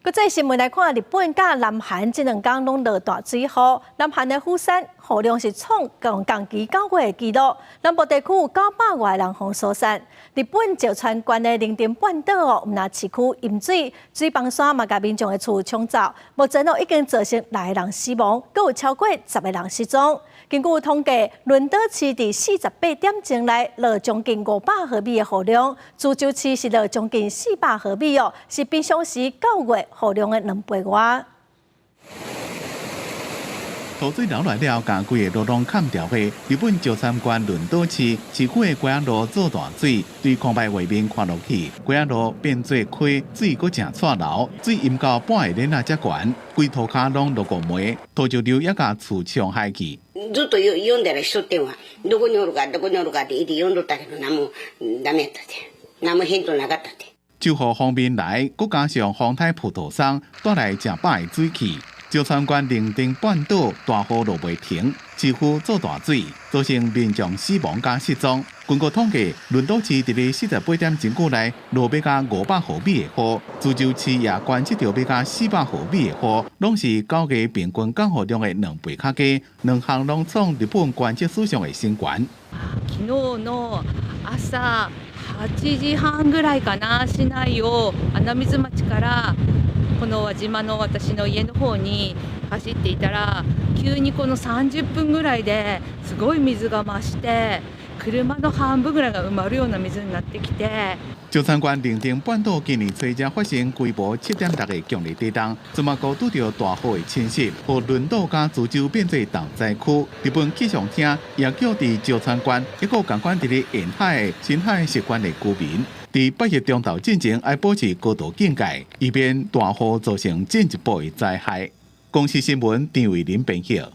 國際新聞來看，日本佮南韓這兩工攏落大水雨，南韓的釜山雨量是創共同期9月的紀錄，南部地區有900外人予疏散。日本石川縣的能登半島哦，毋但市區淹水，水崩山嘛共民眾的厝沖走，目前哦已經造成六個人死亡，閣有超過10個人失蹤。根據統計，輪島市佇48點鐘內落將近500毫米的雨量，珠洲市是落將近400毫米哦，是平常時9月雨量的2倍外。土水流來了，共規个路攏崁掉去。日本石川縣輪島市市區的街仔路做大水，對空白畫面看落去，街仔路變做溪，水閣誠掣流，水淹到半个輪仔遮懸，規塗跤攏落五糜，土石流也共厝沖海去。ずっと呼んだらしとってんわ。どこにおるかどこにおるかって言って呼んどったけど、何もダメやったって。何も返答なかったって。秋雨鋒面來，閣加上風颱葡萄桑帶來誠飽的水汽。石川縣能登半島大雨落袂停，市區做大水，造成民眾死亡佮失蹤。根據統計，輪島市佇咧48點鐘久內落欲加500毫米的雨，珠洲市也觀測著欲加400毫米的雨，攏是9月平均降雨量的2倍較加，兩項攏創日本觀測史上的新高。昨日の朝8時半ぐらいかな、市内を穴水町からこの輪島の私の家の方に走っていたら、急にこの30分ぐらいですごい水が増して、車の半分ぐらいが埋まるような水になってきて。石川縣能登半島今年初才發生規模7.6的強烈地動，這馬閣拄著大雨的侵襲，予輪島佮珠洲變做重災區。日本氣象廳也叫佇石川縣一個仝款佇咧沿海的新海習慣的居民，佇8日中晝進前愛保持高度警戒，以免大雨造成進一步的災害。公視新聞張偉林編譯。